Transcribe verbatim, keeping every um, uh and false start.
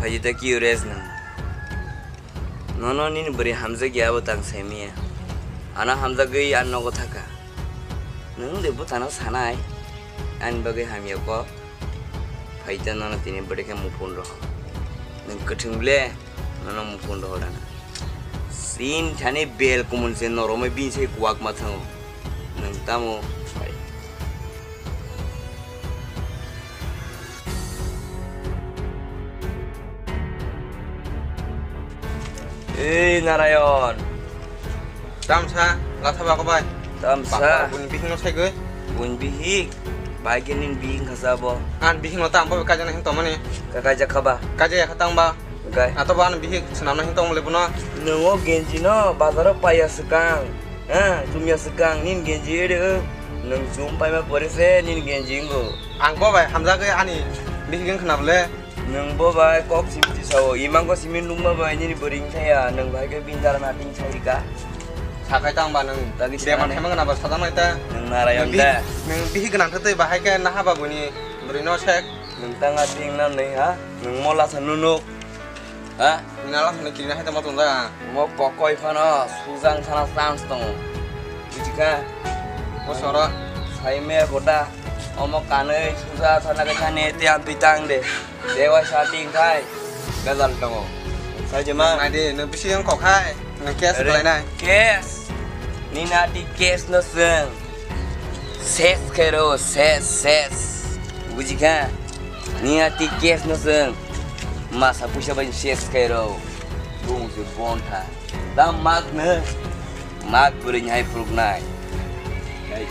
Phaidi ta kiyores nwng. Nono nini bwrwi hamjakya abo tang saimaya. Ano hamjagwi ang nogo thaka. Nwng de bwthano sanai. Ani bagwi hamya kok. Phaita nono tini bwrwi khe muphun roho. Nwng kwthwng ble nono muphun roho rana. Sin thani bel kumun se noromai bin se kuwak ma thango. Nwng tamo phai. Ei Narayon. Tamsa, latha ba ko bai. Tamsa. Bini bihik no sai goi. Bini bihik. Bai ke nin bihik khasa bo. An bihik no tam bo kaja na hin tomani. Ka kaja khaba. Kaja ya khatang ba. Gai. Ato ba an bihik senamna hin tong le bono. Nungo genji no bazaro paiya swkang. Ha, chumya swkang nin genji ede. Nung chum paima pore se nin genji ngo. Ang bo bai hamjagwi ani bihik wng khna bole. Nung bo bai kok simi tisao. Imang ko simi nungma bai nini boring thaya. Nung bai ke bindar na ting sai ka. Sakai tang ba nung. Tagi bemar sinane. Khema gana ba sadang nai ta. Nung Narayon da. Nung bihik gana thai bahai ke naha ba buni. Buri no sek. Nung tanga ting na nei ha. Nung mola sa nunuk. Ha? Nala sani kirina hai tamo tong da. Mo kokoi phano sujang sana chance tongo. Bujikha? Bosoro. Saime goda. Omo kanui suja sana ke sani te ang pitang de. Dewa sati khai. Gazal tongo. Sai jema. Nai de, no bisi yang kok hai. No case are, khlai nai. Case. Nina di case no seng. Ses khairo, ses, ses. Bujikha? Nina di case no seng. Masa puisa bai ses khairo. Bung se bon tha. Da mak ne. Mak bwrwi ni hai phuruk nai. Hai